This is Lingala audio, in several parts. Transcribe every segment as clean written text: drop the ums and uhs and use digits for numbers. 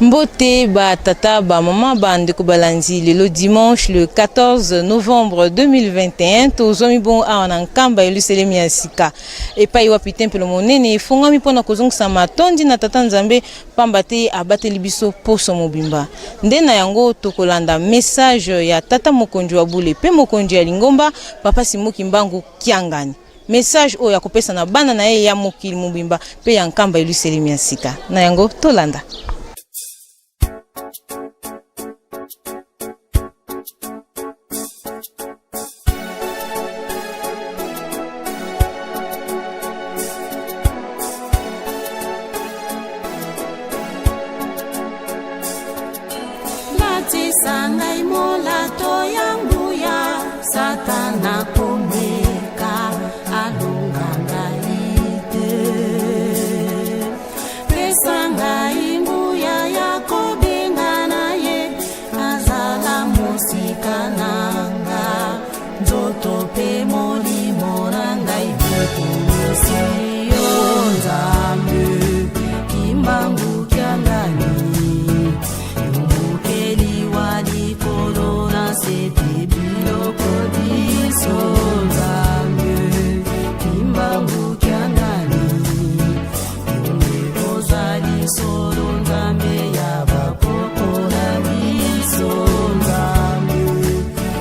Mbote ba tata ba mama ba ndeko balandi lelo dimanche le 14 novembre 2021 tozwami bongo awa na Nkamba Yelusalemi ya sika epai wapi tempelo monene efongwami mpo na kozongisa matondi na tata Nzambe pamba te abateli biso poso mobimba. Nde na yango tokolanda message ya tata mokonzi wa bule pe mokonzi ya lingomba papa Simon Kimbangu Kiangani. Message oyo akopesa na bana na ye ya mokili mobimba pe ya Nkamba Yelusalemi ya sika. Na yango tolanda. Latisa ngai molato ya nguya, Satana komeka alonga ngai te. Pesa ngai nguya ya kobengana ye, azala mosika na nga, nzoto pe molimo na ngai bikumisi yo Nzambe, Kimbangu Kiangani, yo mokeli wa likolo na se pe biloko biso Nzambe, Kimbangu Kiangani, yo nde ozali solo Nzambe ya bakoko na biso Nzambe,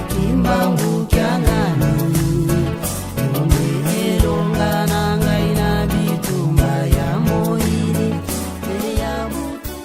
Kimbangu Kiangani, yo nde elonga na ngai na bitumba ya moyini pe ya butu.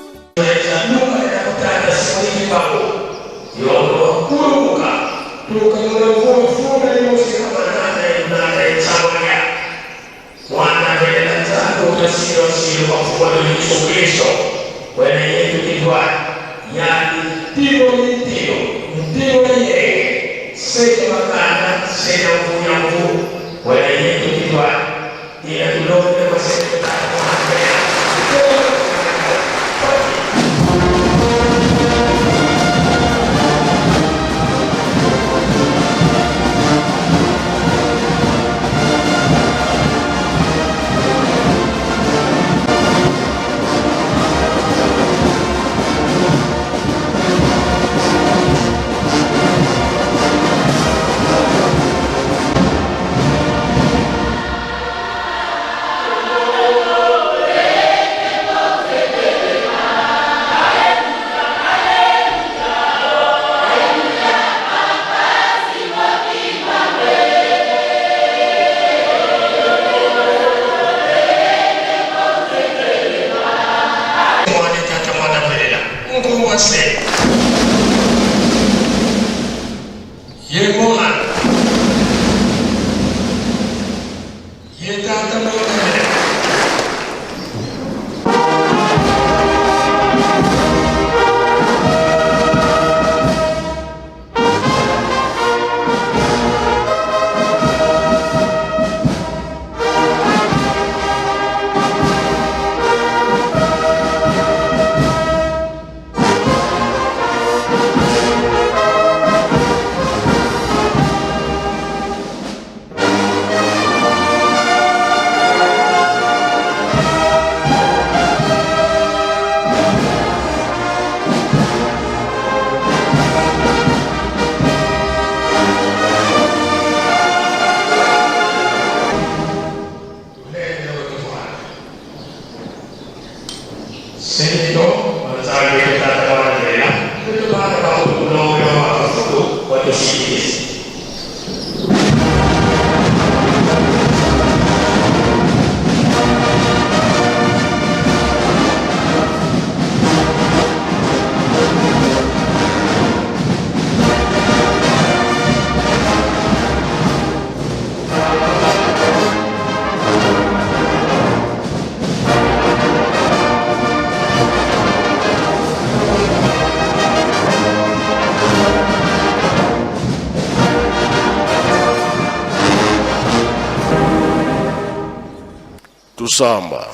Tusamba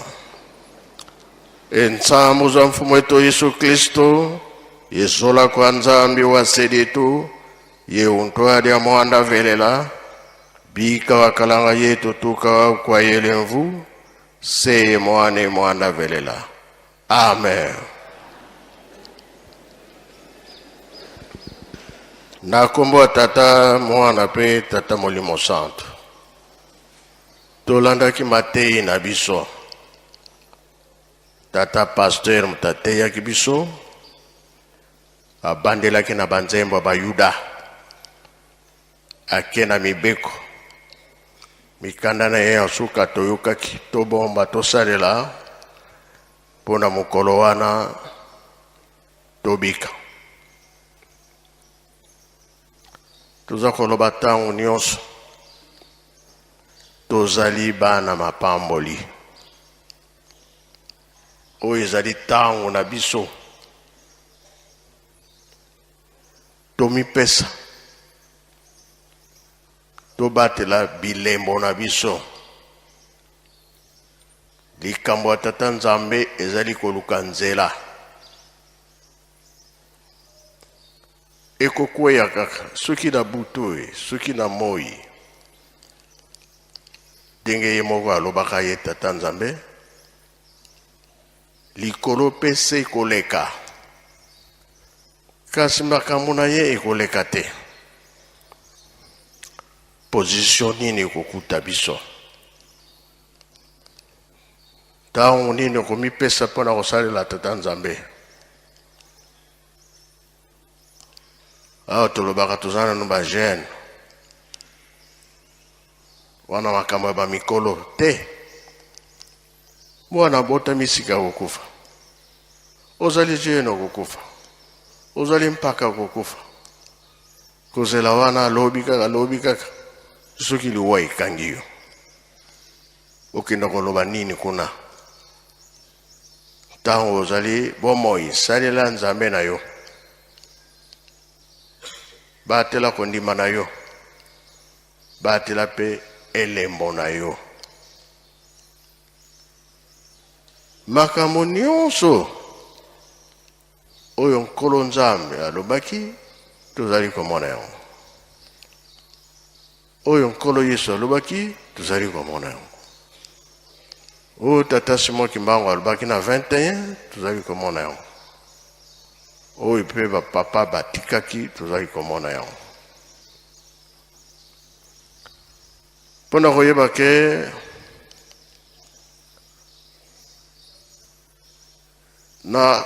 entsambu za mfumu wetu Yesu Kristo yesola kwa Nzambi wa seditu ye untwali mwanda velela bika wakalanga yetu tuka kwa yelemvu seye mwane mwanda velela. Amen. Na nkombo ya Tata, Mwana mpe Tata Molimo Santu, tolandaki mateyi na biso. Tata pasteur moto ateyaki biso, abandelaki na banzembo ya Bayuda, ake na mibeko mikanda na ye ya suka toyokaki, tobomba, tosalela mpo na mokolo wana tobika. Toza koloba ntango nyonso, tozali bana mapamboli. Oyo ezali ntango na biso, tomipesa, tobatela bilembo na biso. Likambo ya Tata Nzambe ezali koluka nzela. Ekokweya kaka soki na butu e, soki na moi. Ndenge ye moko alobaka ye Tata Nzambe, likolo mpe se ekoleka, kasi makambo na ye ekoleka te. Position nini ekokuta biso? Ntango nini okomipesa mpo na kosalela Tata Nzambe? Awa tolobaka toza nanu ba jeune, wana makambo ya bamikolo te. Mwana abotami sika okokufa, ozali jeune okokufa, ozali mpaka okokufa. Kozela wana alobi kaka, alobi kaka, soki liwa ekangi yo, okenda koloba nini kuna? Ntango ozali bomoi, salela Nzambe na yo, batela kondima na yo, batela mpe elembo na yo. Makambo nyonso oyo Nkolo Nzambe alobaki, tozali komona yango. Oyo Nkolo Yesu alobaki, tozali komona yango. Oyo Tata Simon Kimbangu alobaki na 21, tozali komona yango. Oyo mpe bapapa batikaki, tozali komona yango. Mpo na koyeba ke na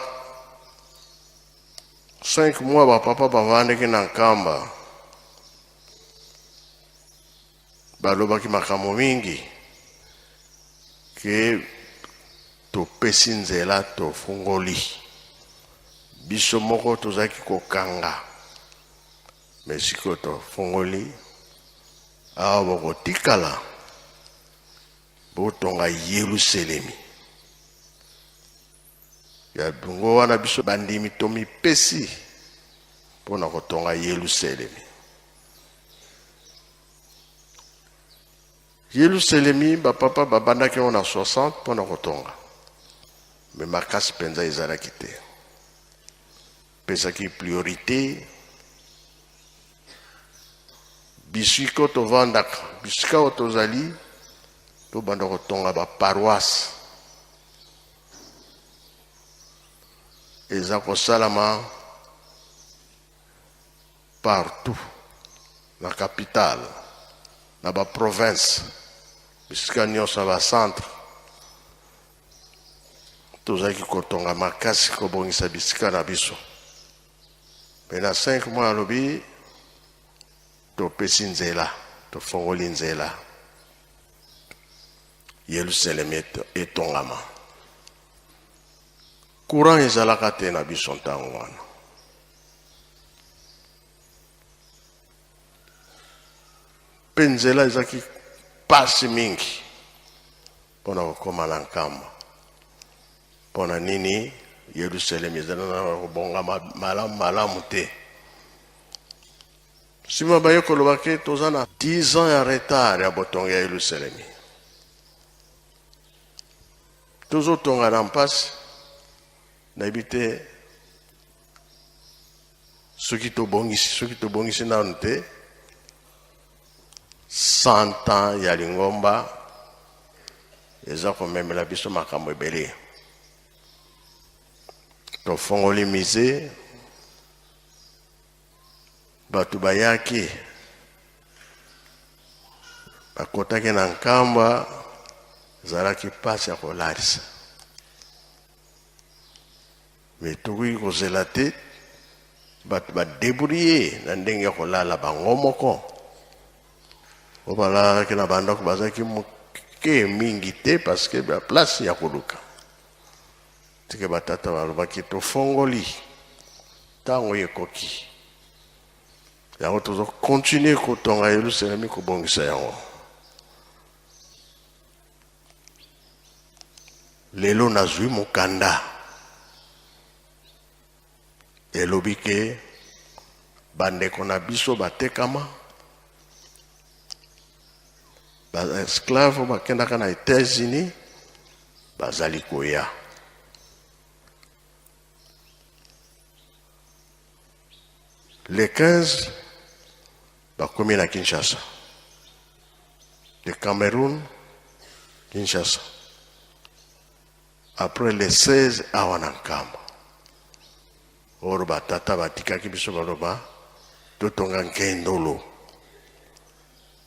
5 mois bapapa bavandaki na Nkamba, balobaki makambo mingi ke topesi nzela, tofungoli biso moko tozalaki kokanga, me sikoyo tofungoli, awa bokotikala botonga Yelusalemi. Ya bongo wana biso bandimi tomipesi mpo na kotonga Yelusalemi. Yelusalemi bapapa babandaki yango na 60 mpo na kotonga, me makasi mpenza ezalaki te. Pesaki priorite bisika oyo tovandaka, bisika oyo tozali, tobanda kotonga baparoise. Eza kosalama partout na capitale, na baprovince, bisika nyonso na bacentre. Tozalaki kotonga makasi, kobongisa bisika na biso. Me na 5 mois alobi topesi nzela, tofongoli nzela, Yelusalemi etongama. Courant ezalaka te na biso ntango wana. Mpe nzela ezalaki pasi mingi mpo na kokóma na Nkamba. Mpo na nini? Yelusalemi ezali na kobongama malamu malamu te. Nsima baye koloba ke toza na 10 ans ya retard ya botongi ya Yelusalemi. Tozotonga na mpasi, nayebi te soki tobongisi, soki tobongisi nanu te. 100 ans ya lingomba eza komemela biso makambo ebele. Tofongoli musée. Bato bayaki, bakotaki na Nkamba, ezalaki mpasi ya kolalisa. Mais tokoki kozela te, bato badébrouiller na ndenge ya kolala bango moko. Oyo balalaki na bandako bazalaki moke mingi te, parce que baplace ya koluka. Tike batata balobaki tofongoli ntango ekoki. Yango tozocontinuer kotonga Yelusalemi, kobongisa yango. Lelo nazwi mokanda elobi ke bandeko na biso batekama baesclave bakendaka na États-Unis bazali koya. Le 15 bakomi na Kinshasa, de Cameroun Kinshasa. Après le 16 awa na Nkamba. Oyo batata batikaki biso, baloba totonga nkendolo.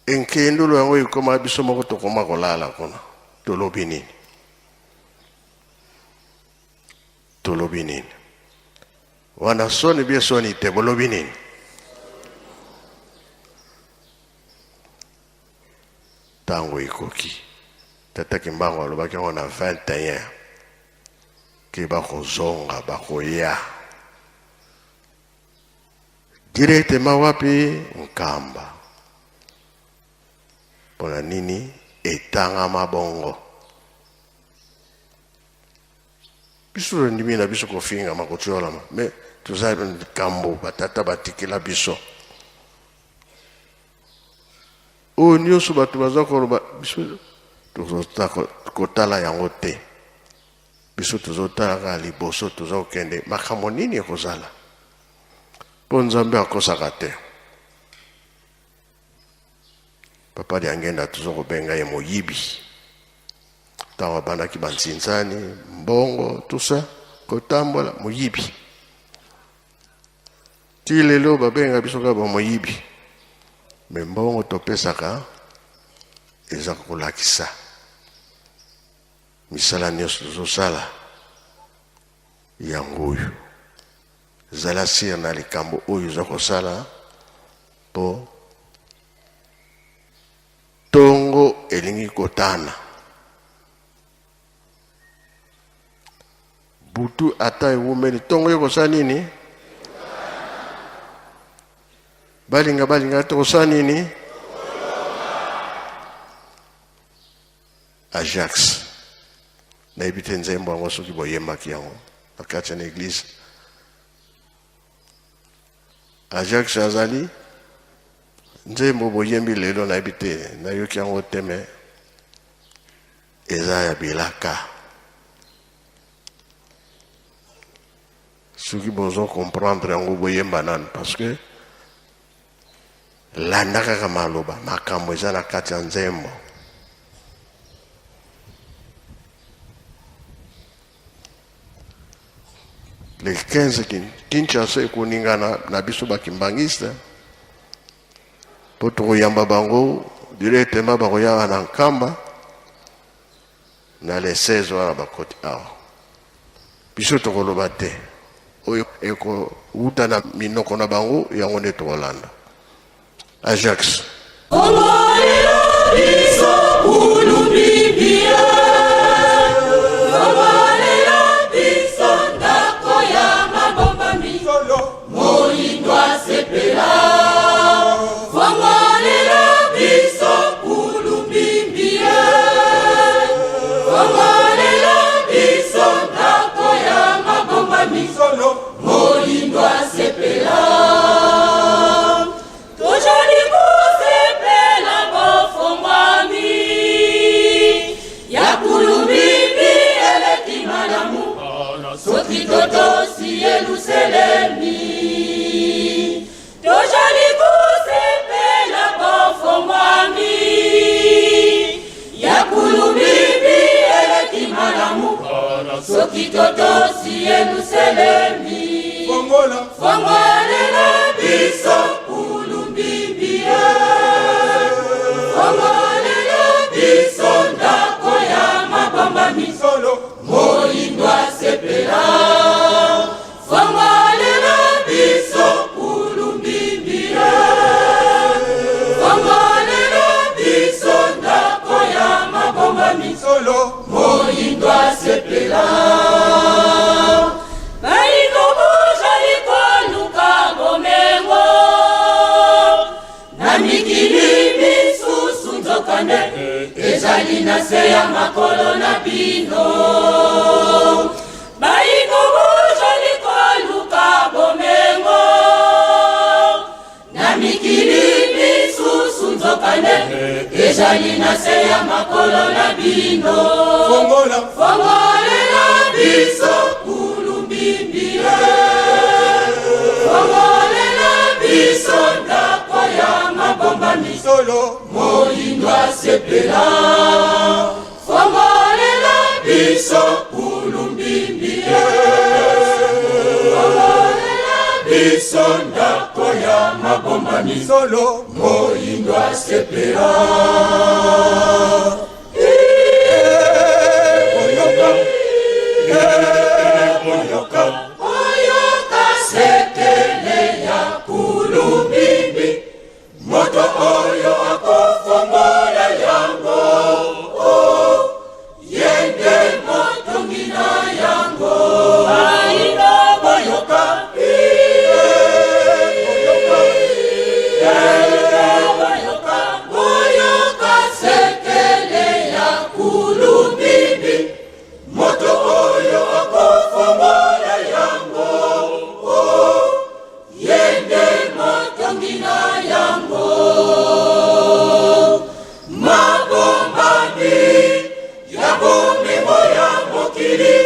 Enkendolo yango ekoma biso moko tokoma kolala kuna. Tolobi nini? Tolobi nini wana? Soni bie soni te. Bolobi nini? Ntango ekoki. Tata Kimbangu alobaki yango na 21 ke bakozonga, bakoya directement wapi? Nkamba. Mpona nini etangama bongo? Biso tondimi na biso kofingama, kotiolama, mais toza likambo batata batikela biso. Oyo nyonso bato baza koloba, biso tozota kotala yango te. Biso tozotala kaka liboso, toza kokende. Makambo nini ekozala? Mpo Nzambe akosaka te. Papa Diangenda, toza kobenga ye moyibi. Ntango abandaki banzinzani, mbongo, tout ça, kotambola moyibi, ti lelo babenga biso kaka bamoyibi. Mais mbongo topesaka eza kolakisa misala nyonso tozosala. Yango oyo ezala sûr na likambo oyo oza kosala, mpo ntongo elingi kotana, butu ata ewumeli, ntongo ekosala nini? Balinga balinga, tokosala nini? Ajax, nayebi te nzembo yango soki boyembaki yango na kati ya na église. Ajax azali nzembo boyembi lelo, nayebi te, nayoki yango te, mais eza ya bilaka. Soki bozo comprendre yango, boyemba nanu, parce que landa kaka maloba, makambo eza na kati ya nzembo. Le 15 Kinshasa ekoningana na biso bakimbangiste, mpo tokoyamba bango directement. Bakoyaka na Nkamba na le 16 wana, bakoti awa. Biso tokoloba te, oyo ekowuta na minoko na bango, yango nde tokolanda. Ajax. Biso ulubibi, biso ndako ya mabombami, moyindo asepela. Fongolela biso ulubibi, fongolela biso ndako ya mabombami, moyindo asepela. Tozali kosepela. Ezali na se ya makolo na bino. Bayindo bozali koluka bomengo na mikili misusu, nzokande ezali na se ya makolo na bino. Fongola. Fongolela biso kulumbimbi, fongolela biso ndako ya mabombami. Solo. Moyindo asepela. Fongolela biso kulumbimbi, fongolela biso ndako ya mabombami. Solo. Moyindo asepela. Boyoka, boyoka. Oyoka sekele ya kulumbimbi, moto oyo akofongola yango, o ye nde motongi na yango. Bayindo boyoka, boyoka, boyoka sekele ya kulumbimbi, moto oyo akofongola yango, o ye nde motongi na yango. Mabombami ya bomengo ya mokili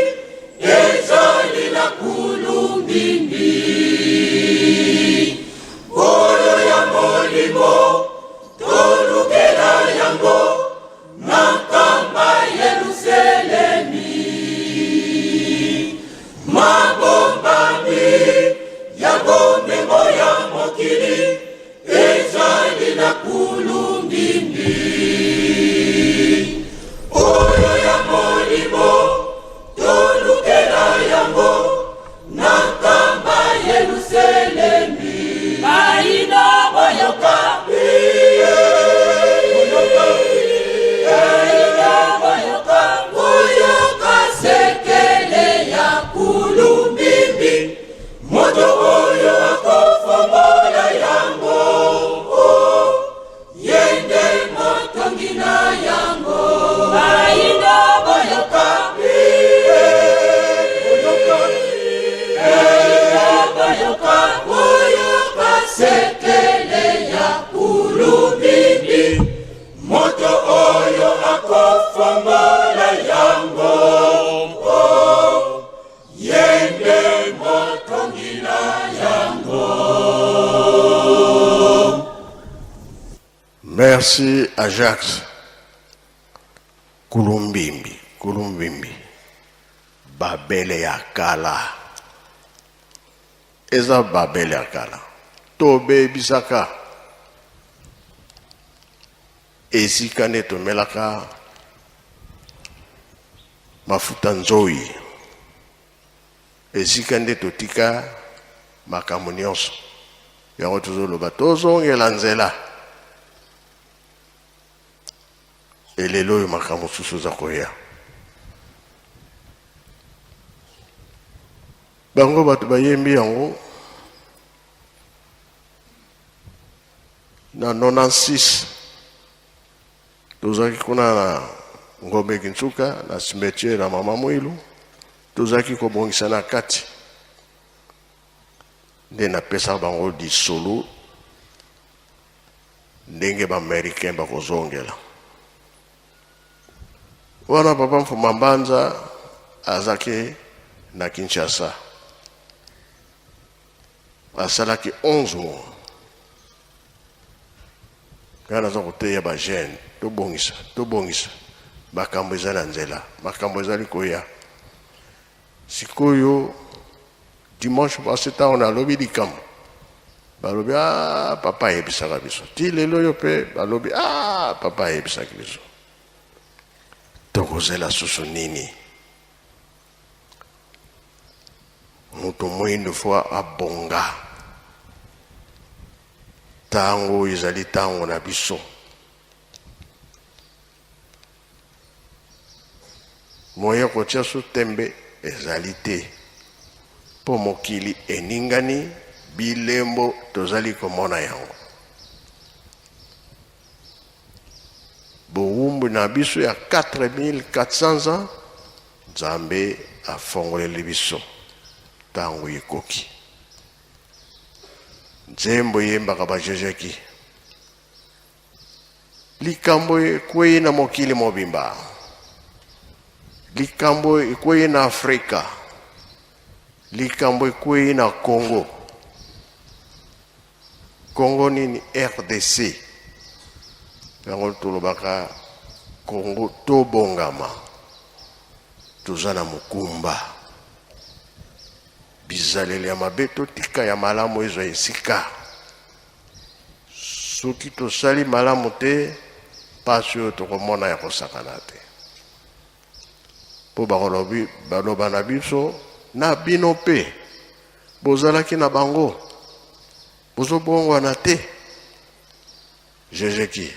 ezali na kulumbimbi, oyo ya molimo tolukela yango na nkamba Yelusalemi. Mabombami ya bomengo ya mokili ezali na kulumbimbi, oyo ya molimo tolukela yango na nkamba Yelusalemi. Bayindo boyoka, bayindo boyoka, boyoka sekele ya kulumbimbi, moto oyo akofongola yango, o ye nde motongi na yango. Bayindo boyoka, boyoka, boyoka sekele ya kulumbimbi, moto oyo akofongola yango, o ye nde motongi na yango. Merci à Jacques Kulumbimbi, Kulumbimbi, Babele ya kala. Eza Babele ya kala. Tobebisaka esika nde tomelaka mafuta nzoi, esika nde totika makambo nyonso yango. Tozoloba tozongela nzela. Elelo oyo makambo mosusu eza koya. Bango bato bayembi yango na 96. Tozalaki kuna na Ngombe Kintsuka, na cimetière ya Mama Mwilu. Tozalaki kobongisa na kati nde napesaka bango lisolo ndenge baaméricain bakozongela wana. Papa Mfuma Mbanza azalaki na Kinshasa, asalaki 11 mois. Ngai naza koteya bajeune: tobongisa, tobongisa, makambo eza na nzela, makambo ezali koya. Sikoyo dimanche passé, ntango nalobi likambo, balobi: "Ah, papa ayebisaka biso." Ti lelo oyo mpe balobi: "Ah, papa ayebisaki biso." Tokozela susu nini? Moto moyindo fo abonga. Ntango oyo ezali ntango na biso. Moye kotia su tembe ezali te, mpo mokili eningani, bilembo tozali komona yango. Bowumbu. na biso ya 4400 ans, Nzambe afongoleli biso ntango ekoki. Nzembo eyembaka bajejeki likambo ekwei na mokili mobimba, likambo ekwei na Afrika, likambo ekwei na Congo. Congo nini? RDC. Yango tolobaka Congo tobongama, toza na mokumba. Bizaleli ya mabe totika, ya malamu ezwa esika. Soki tosali malamu te, mpasi oyo tokomona ya kosakana te, mpo bakolobi baloba na biso na bino mpe bozalaki na bango, bozobongwana te. Jejeki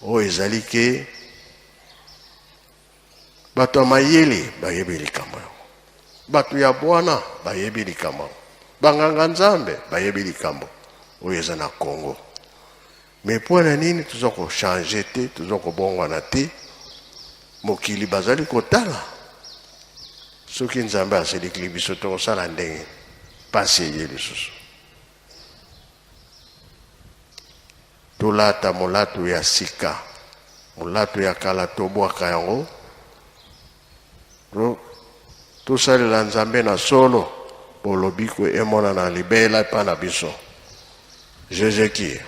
oyo ezali ke bato ya mayele bayebi likambo yango, bato ya bwana bayebi likambo yango, banganga Nzambe bayebi likambo oyo eza na Congo. Me mpo na nini toza kochange te, toza kobongwana te? Mokili bazali kotala. Soki Nzambe aselikili biso, tokosala ndenge mpasi eye lisusu. Tolata molato ya sika, molato ya kala tobwaka yango. Tosalela Nzambe na solo, po lobiko emonana libela epa na biso. Jejeki.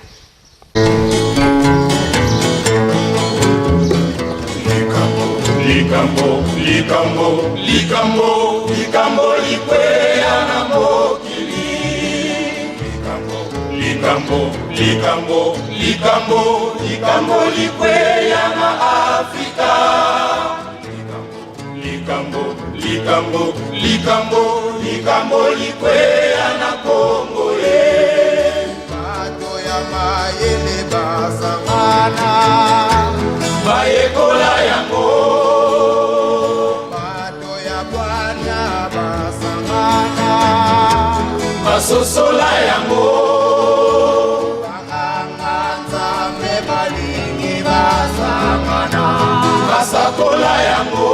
Likambo, likambo, likambo, likambo likweya na mokili. Likambo, likambo, likambo, likambo likweya na Afrika. Likambo, likambo, likambo, likambo likweya na Kongo ye. Bato ya mayele basangana, bayekola yango. Bato ya bwanya basangana, basosola yango. Banganga Nzambe balingi basangana, basakola yango.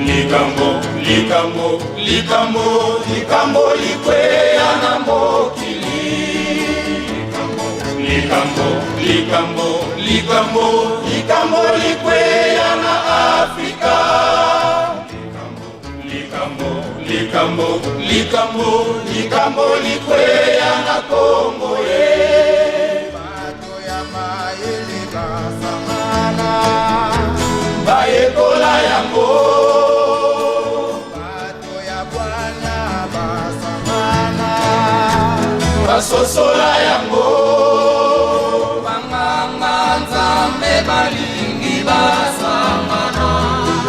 Likambo, likambo, likambo, likambo likweya na mokili. Likambo, likambo, likambo, likambo likweya na Afrika. Likambo, likambo, likambo, likambo likweya na Kongo ye. Bato ya mayele basangana, bayekola yango. Bato ya bwanya basangana, basosola yango. Banganga Nzambe balingi basangana,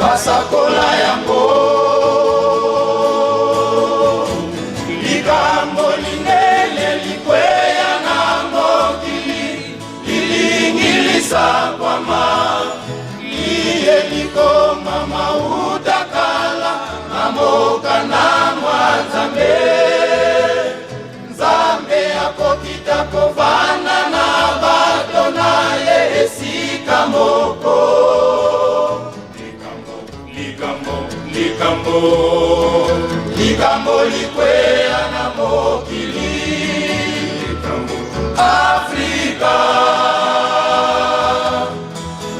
basakola yango. Likambo linene likweya na mokili, lilingi lisakwama, liye likomama uta kala na mokanda mwa Nzambe. Nzambe akokita kovanda na bato na ye esika moko. Likambo, likambo, likambo likweya na mokili. Likambo, Afrika,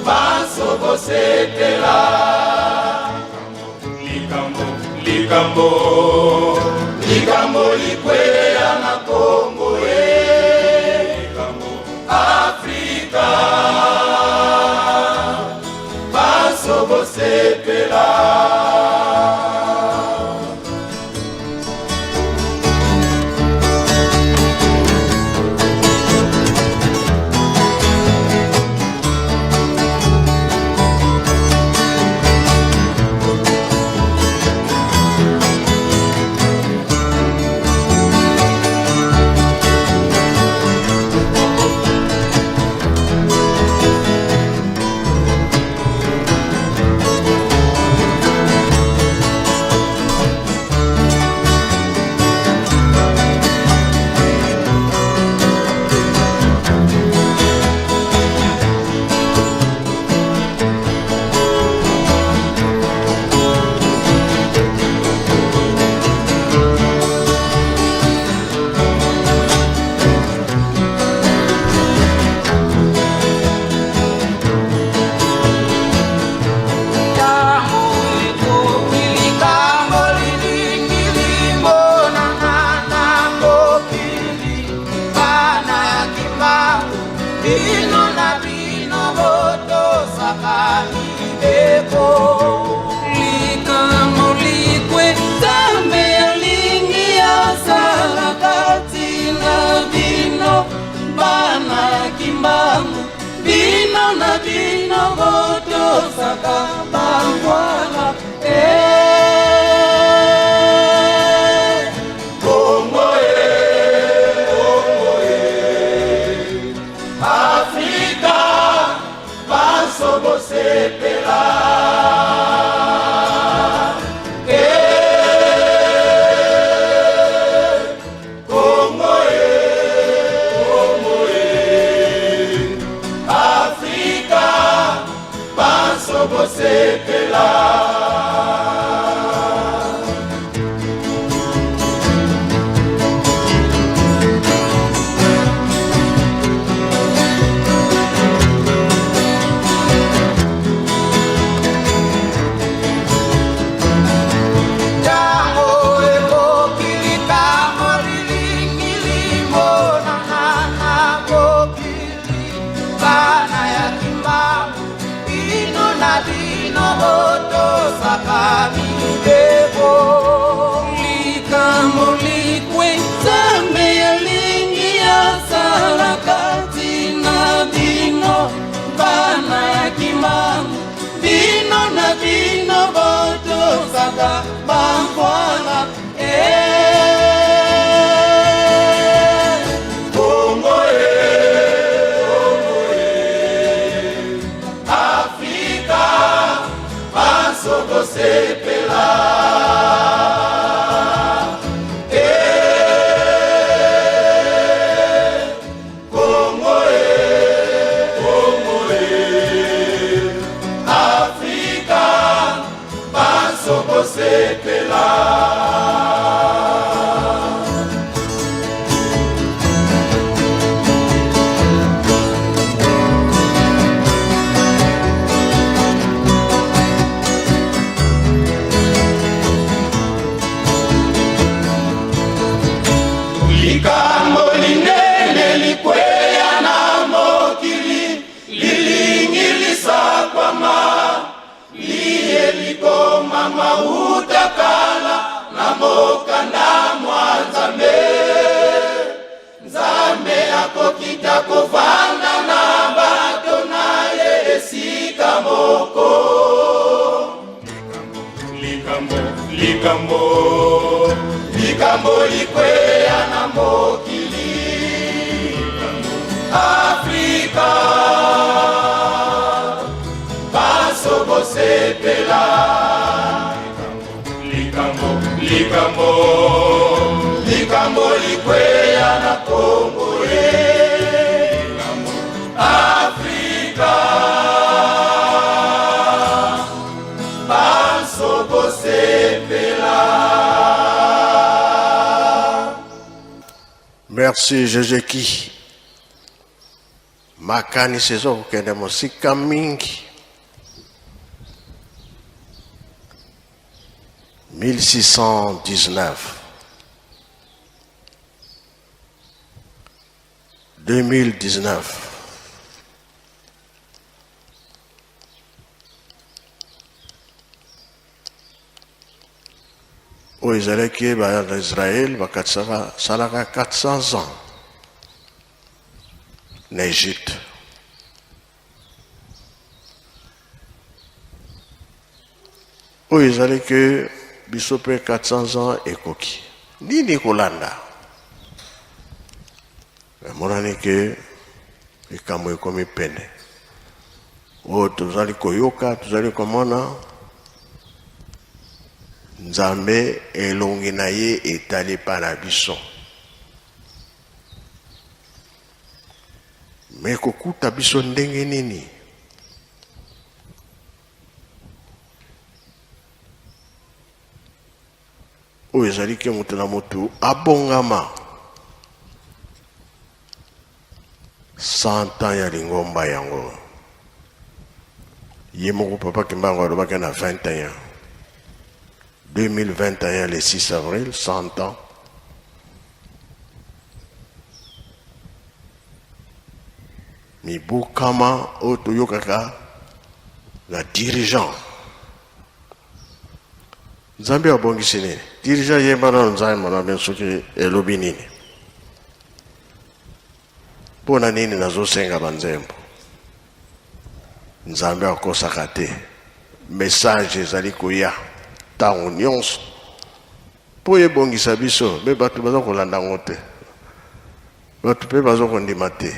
banso bosepela. Likambo, likambo, likambo likweya na Kongo ye. Likambo, Afrika, banso bosepela. Bino na bino botosaka bangwana eh. Kongo e, Kongo e, Afrika banso bosepela. Bino na bino botosaka bamfwana Congo e, Congo e, Afrika banso bosepela. Congo e, Congo e, Afrika banso bosepela. Likambo linene likweya na mokili lilingi lisakwama liye likomama uta kala na mokanda mwa Nzambe. Nzambe akokita kovanda na bato na ye esika moko. Likambo, likambo, likambo likweya na mokili Afrika banso bosepela. Likambo, likambo, likambo likweya na Kongo e Afrika banso bosepela. Merci Jejeki. Makanisi ezokokende mosika mingi. 1619 2019 oyo ezalaki bana Israël bakatisaka salaka 400 ans na Egypte. Oyo ezali ke biso mpe 400 ans ekoki. Nini kolanda? Emonani ke likambo ekomi pene. Oyo tozali koyoka, tozali komona Nzambe elongi na ye etali epai na biso. Me ekokuta biso ndenge nini? Oyo ezali ke moto na moto abongama 100 ans ya lingomba yango. Ye moko Papa Kimbangu alobaki na 21 2021 le 6 avril 100 ans. Mibu kama oyo toyokaka na dirigeant. Nzambe abongisi nini? Dirigeant yemba nano nzambe na bino soki elobi nini. Mpo na nini nazosenga banzembo? Nzambe akosaka te. Message ezali koya ntango nyonso mpo ebongisa biso, me bato baza kolanda yango te, bato mpe baza kondima te.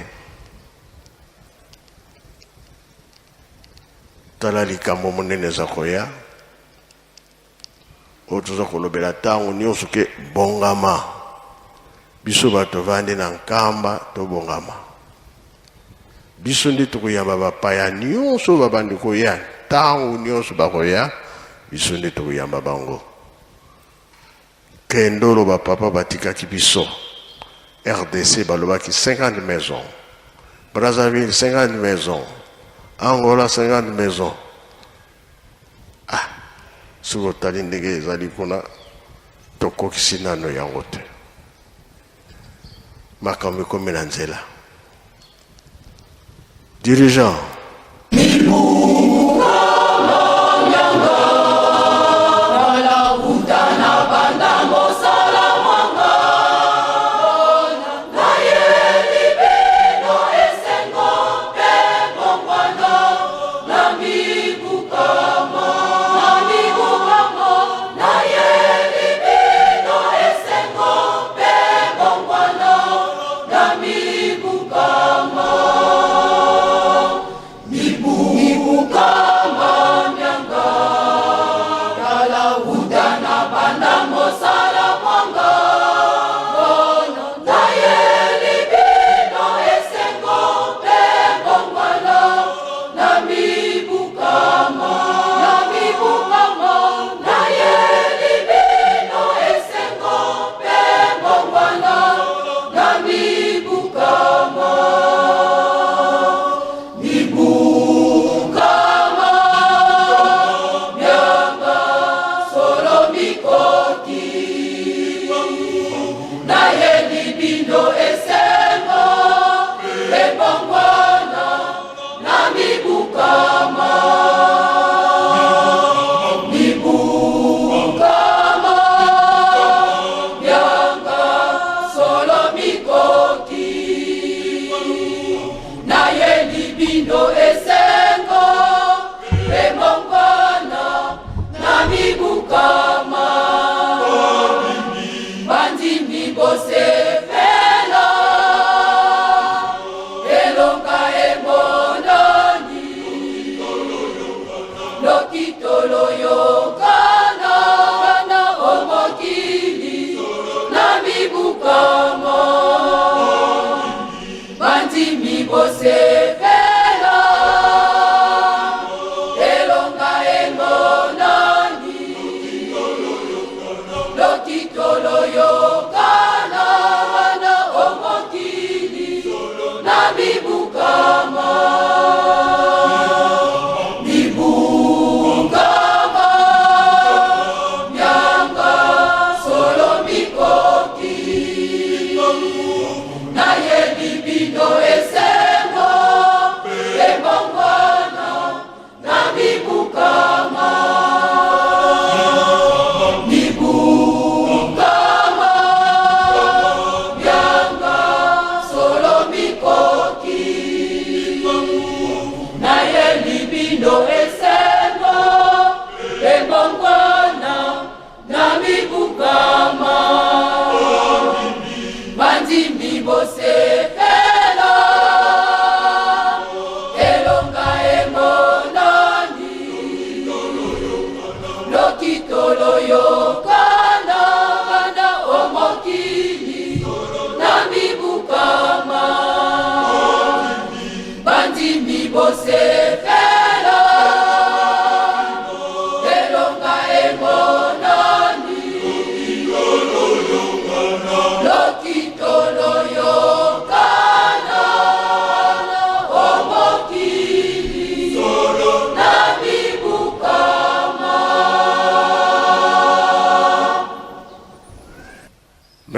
Tala likambo monene eza koya oyo toza kolobela ntango nyonso ke bongama. Biso bato tovandi na Nkamba tobongama. Biso nde tokoyamba bapaya nyonso babandi koya, ntango nyonso bakoya, biso nde tokoyamba bango. Kendolo ba papa batikaki biso RDC balobaki 50 maisons, Brazzaville 50 maisons, Angola 50 maisons. Ah, soki otali ndenge ezali kuna, tokokisi nano yango te. Makambo ekomi na nzela. Dirigeant.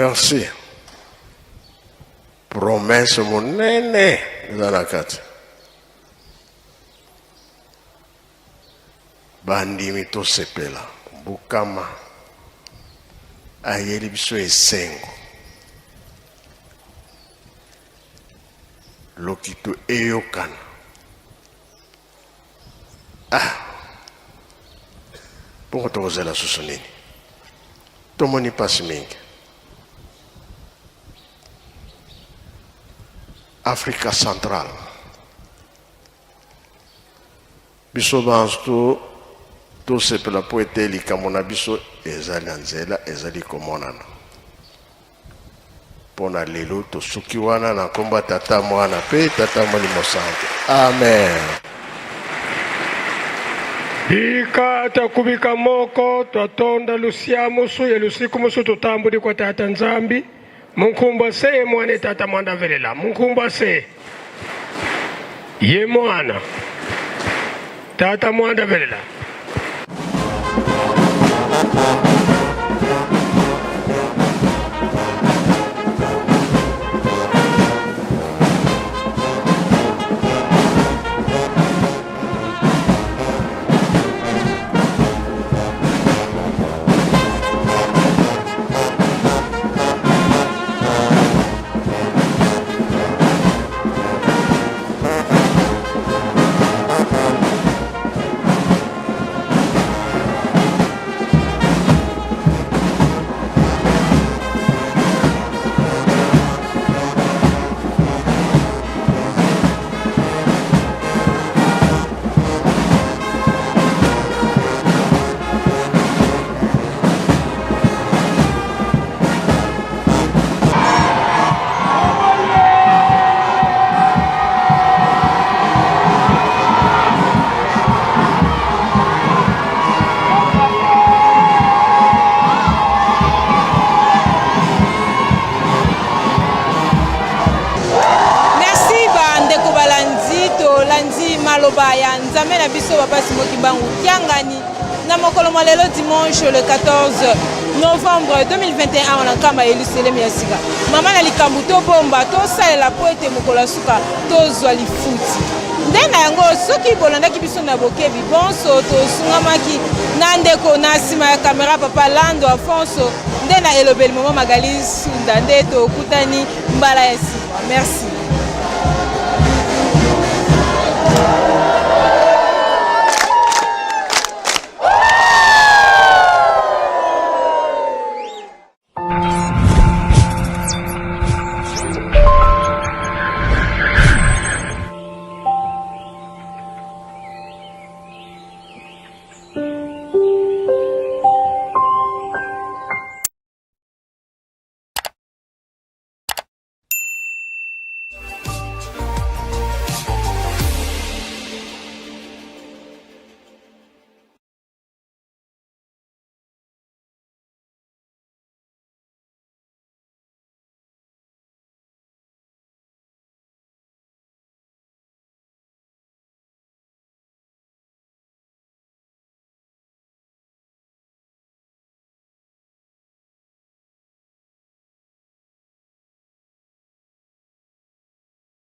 Merci. Promesse monene eza na kati. Bandimi tosepela. Bukama ayeli biso esengo. Lokito eyokana. Bongo tokozela susu nini? Tomoni mpasi mingi. Afrika Central, biso banso tosepela mpo ete likambo na biso ezali na nzela, ezali komonana. Mpo na lelo tosuki wana na nkombo ya Tata, Mwana mpe Tata Molimo Santu. Amen. Bika twakubika moko twatonda lusia musu ye lusiku musu tutambuli kwa tata Nzambi munkumbwa se ye mwana tata mwanda velela munkumbwa se ye mwana tata mwanda velela. Merci ba ndeko balandi, tolandi maloba ya Nzambe na biso Papa Simon Kimbangu Kiangani na mokolo mwa lelo dimanche le 14 novembre 2021 awa na Nkamba Yelusalemi ya sika. Mama na likambo tobomba tosalela mpo ete mokolo ya suka tozwa lifuti. Nde na yango soki bolandaki biso na bokebi bonso tosungamaki na ndeko na nsima ya kamera Papa Lando Afonso nde na elobeli mama Magali Sunda nde tokutani mbala ya nsima. Merci.